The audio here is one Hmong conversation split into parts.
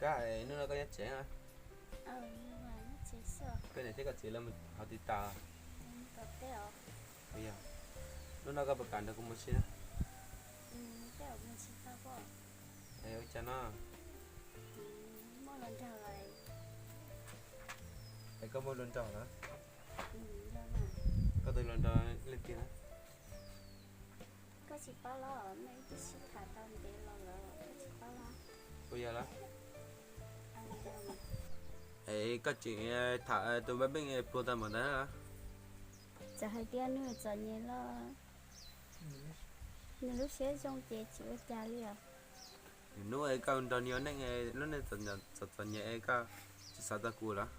Kab, hnub no koj nyob tsev a? Koj niam thiab koj txiv lawv mus hauv twg tas? Yog, hnub no koj puas kam nrog kuv mus ua si na? Ua cas no? Es koj muaj hluas nraug lawm? Koj tus hluas nraug leej twg na? Koj tsis paub los, nej twb sib tham tau ntev los lawm, koj tsis paub los? Puas yog los? Es koj tseem tham tus npab meej pluag tag npaum ntawd na? Txawm hais tias nws txom nyem los nws lub siab zoo ces tsis ua cas li os. Hnub koj nrog nws ua neej lub neej txom txom nyem koj tsis xav tau kuv los?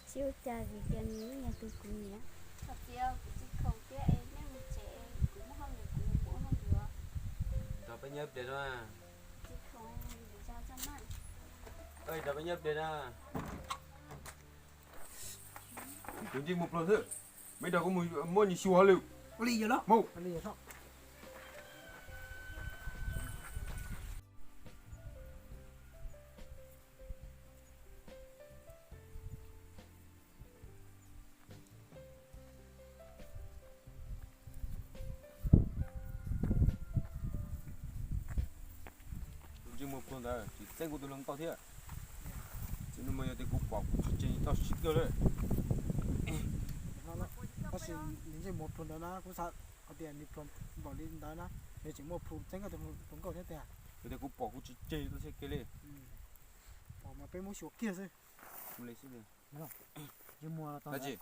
Tsis ua cas vim tias nws yeej yog tus kuv nyiam. Thaum tias kuv tsis khoom thiab es nej mus tsev, kuv muaj hauj lwm kuv mus ua hauj lwm. Nrog peb nyob ib pliag no. Tsis khoom, nrog peb nyob ib pliag na. Tus ntsej muag pluag xwb, meb nrog kuv mus muab nws xyuas hauj lwm. Ua li yog los. Mus. Tus ntsej muag pluag ntawd tsis txeeb kuv tus hluas nkauj thiab. Txij hnub no yog tias kuv pom kuv tsis tseg txoj siab kawg li. Tab sis nws ntsej muag pluag ntawd na, kuv xav hais tias nws pluag npaum li ntawd na, nws tseem muaj plhu txeeb koj tus hluas nkauj thiab tiag. Yog tias kuv pom kuv tsis tseg txoj siab kiag li. Pom mas peb muab xyuas kiag xwb. Ua li xwb. Dab tsi?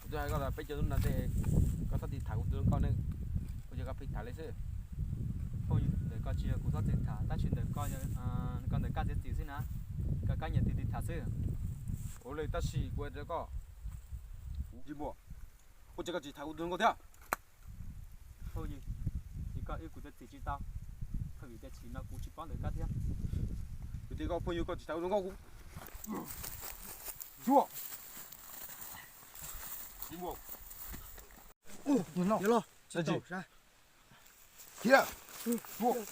Kuv twb hais koj los peb caug hnub no ntej, koj txhob tig tham kuv tus hluas nkauj ne, ua cas koj pheej tham li xwb? Phooj ywg, ntawm koj tsis yog kuv txhob txwm tham, tab sis ntawm koj, koj ntawm koj txiav txim xwb na, koj kab nyiam twg tig tham xwb. Ua li tab sis kuv hais rau koj, kuv ntsej muag, ua cas koj tsis tham kuv tus hluas nkauj thiab? Phooj ywg, ces koj wb kuv txiav txim tsis tau, thaum vim tias chim no kuv tsis paub ntawm koj thiab. Vim tias koj phooj ywg koj tsis tham kuv hluas nkauj kuv. Xyuas. Yog los, yog los. Dab tsi? Thiab. Xyuas.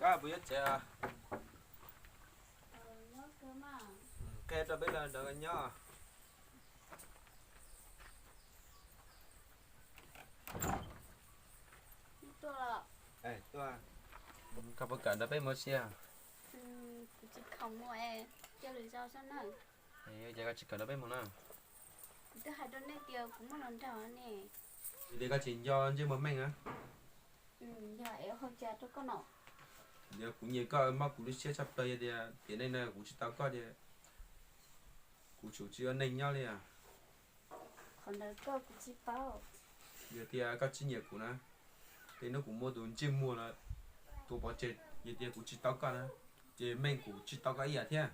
Koj puas nyob tsev? Qhia rau peb los nrog koj nyob. Koj puas kam nrog peb mus ua si? Kuv tsis khoom mus, cia lwm zaus seb na. Ua cas koj tsis kam nrog peb mus na? Kuv twb hais rau nej tias kuv muaj hluas nraug ne. Yog tias koj tsis nco ntsej muag meej na. Yog es ua cas rau koj no? Yog kuv nyiam koj mob kuv lub siab tshaj plaws, yog tias tiam neej no kuv tsis tau koj ces kuv tsum tsis ua neeg nyob li os. Qhov ntawd koj kuv tsis paub. Yog tias koj tsis nyiam kuv na, tej hnub kuv muab tus ntsej muag los tua pov tseg, yog tias kuv tsis tau koj na, ces meej kuv tsis tau koj ib yam thiab.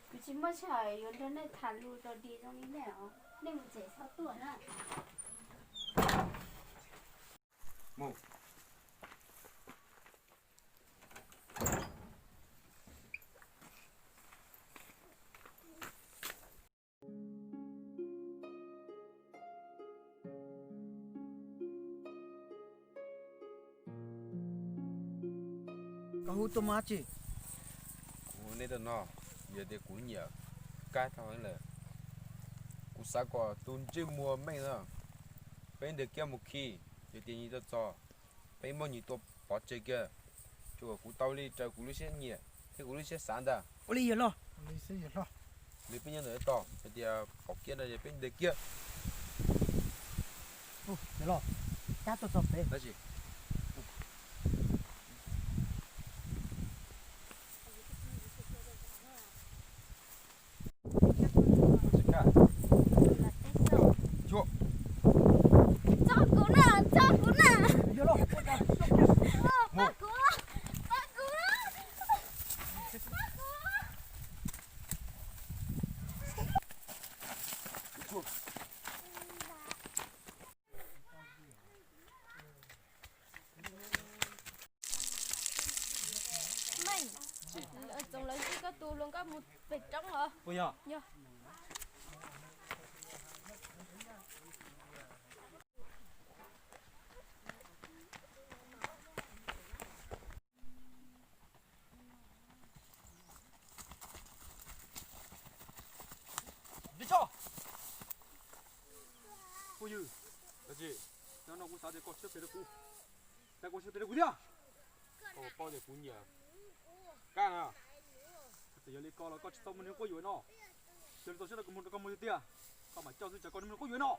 Kuv tsis muaj sij hawm yuav nrog nej tham lus rau dig zoo li nej os, nej mus tsev txhob tuaj na. Mus. Koj hu tuaj mus dab tsi? Kuv hu neb tuaj no, yog tias kuv nyiam Kab dhau heev lawm. Kuv xav kom tus ntsej muag meej no, peb ntiav kiab mus khi, yog tias nws tuaj txog, peb muab nws tua pov tseg kiag, tsuas kom kuv tau li raws kuv lub siab nyiam thiab kuv lub siab xav ntag. Ua li yog los. Li peb nyob ntawm tos, yog tias pom kiab no ces peb ntiav kiab. Yog los, Kab tuaj txog pem. Tab sis Koj mus pem roob los? Puas yog? Yog. Ntxhi Tsho, phooj ywg, no kuv xav tias koj siab phem rau kuv, cas koj siab phem rau kuv thiab? Koj paub tias kuv nyiam Kab na. Txawm yog li ko los koj tsis tau muaj neeg quab yuam no. Yog li tau siab rau kuv mus rau koj mus tiag tiag, koj mam coj xwb, tsam koj muaj neeg quab yuam no.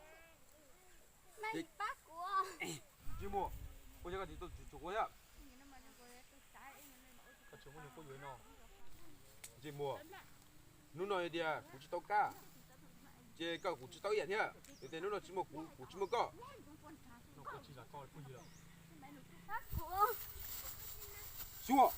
Ntxhi Muas, ua cas koj tsis tau tsum quav thiab? Koj tsis muaj neeg quab yuam no. Ntxhi Muas, hnub no yog tias kuv tsis tau Kab, ces koj kuv tsis tau ib yam thiab. Yog tias hnub no tsis muaj kuv, kuv tsis muaj koj. Xyuas.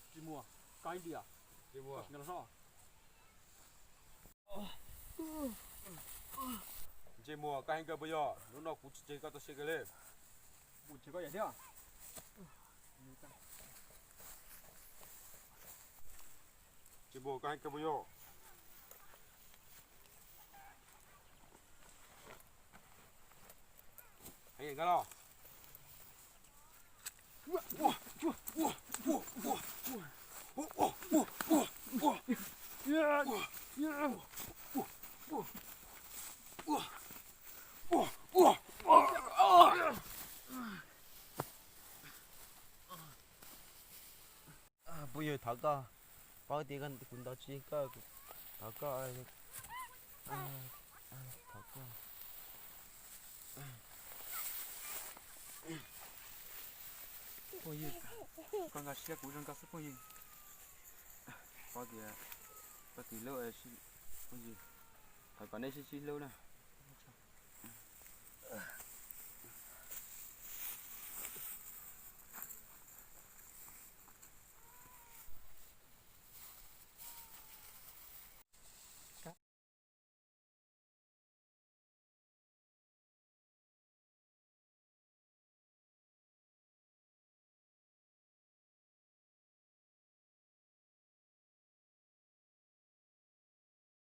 Ntxhi Muas, koj ib ntsia, Ntxhi Muas, koj sim nkag los sob. Ntxhi Muas, koj heev kawg puas yog? Hnub no kuv tsis tseg koj tau siab kawg li. Kuv tseg koj yam thiab. Ntxhi Muas, koj heev kawg puas yog? Heev nkag los. Phooj ywg, thov koj, paub tias kuv ntaus tsis yeej koj, thov koj, thov koj. Phooj ywg, koj nkag siab kuv zoo nkauj xwb phooj ywg. Paub tias koj tig hlub, phooj ywg, thov kom nej sib sib hlub na.